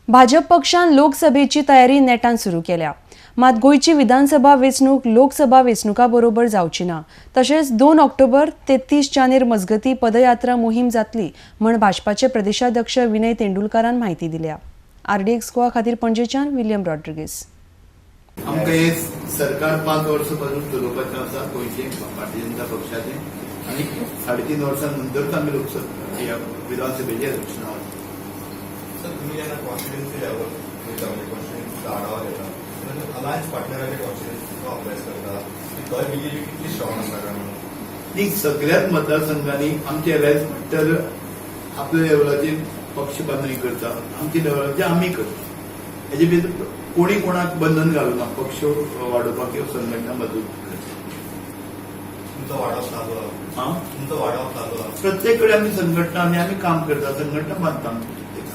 भाजप पक्षान लोकसभेची तयारी नेटान सुरू केल्या. मात गोंयची विधानसभा वेंचणूक लोकसभा वेंचणुका बरोबर जावची ना. तशेंच 2 ऑक्टोबर ते 30 जानेर मजगती पदयात्रा मोहीम जातली म्हण भाजपाचे प्रदेशाध्यक्ष विनय तेंडुलकारान म्हायती दिल्या. आरडीएक्स गोवा खातीर पणजेच्यान विलियम रॉड्रिगीस. आमकां हे सरकार 5 वर्सां पासून चलोवपाचें आसा गोंयचें भारतीय जनता पक्षाचें आनी 3.5 वर्सां नंतरच आमी लोकसभा विधानसभेचें इलेक्शनां वता. सर, तुम्ही जेन्ना कॉन्स्टिट्युन्सी लेवल वयता, म्हणजे कॉन्स्टिट्युन्सीचो आढावा घेता तेन्ना अलायन्स पार्टनराचे कॉन्स्टिट्युन्सीचो अभ्यास करता की थंय बीजेपी कितली स्ट्रॉंग आसा काय म्हणून? न्ही, सगळ्याच मतदारसंघांनी आमचे अलायन्स पार्टनर आपल्या लेवलाचेर पक्ष बांदणी करता, आमच्या लेवलाचेर आमी करता. हेजे भितर कोणी कोणाक बंधन घालूना पक्ष वाडोवपाक किंवा संघटना मजबूत करपाक. तुमचो वाडप चालू आहा? आं? तुमचो वाडप चालू आहा? प्रत्येक कडेन आमी संघटना आनी आमी काम करता, संघटना बांदता.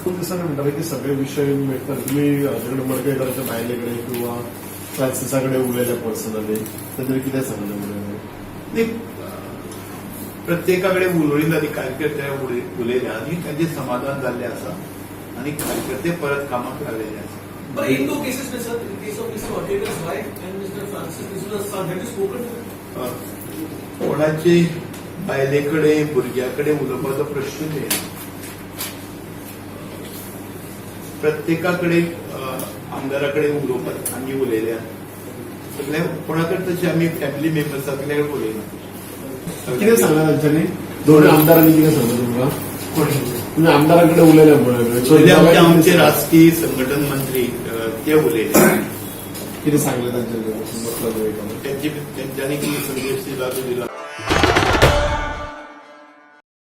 खूप दिसांनी म्हणटाले की सगळे विशय मेळटा. तुमी हाजे मडकयकराच्या बायले कडेन किंवा फ्रांसिसा कडेन उलयले पर्सनली, तांच्यानी कितें सांगलें उलयलें? न्ही, प्रत्येका कडेन उलोवणी जाली, कार्यकर्ते उलयले आनी तांचें समाधान जाल्लें आसा आनी कार्यकर्ते परत कामाक लागलेले आसा. But in two cases, Mr. In case of Mr. Madkaikar's wife and Mr. Francis D'Souza's son, have you spoken to them? कोणाचे बायले कडेन भुरग्या कडेन उलोवपाचो प्रश्नूच येना. प्रत्येका कडेन, आमदारा कडेन उलोवपाक आमी उलयल्या. सगळे कोणा कडेन तशें आमी फॅमिली मेंबर्स सगल्या कडेन उलयना. कितें सांगलें तांच्यांनी? दोन आमदारांनी कितें सांगलें तुमकां? कोणी? तुमी आमदारां कडेन उलयले पळय. पयले आमचे राजकीय संघटन मंत्री, ते उलयले. कितें सांगलें तांच्यांनी? बसला त्यांच्यांनी कितें संदेश दिला तो दिला.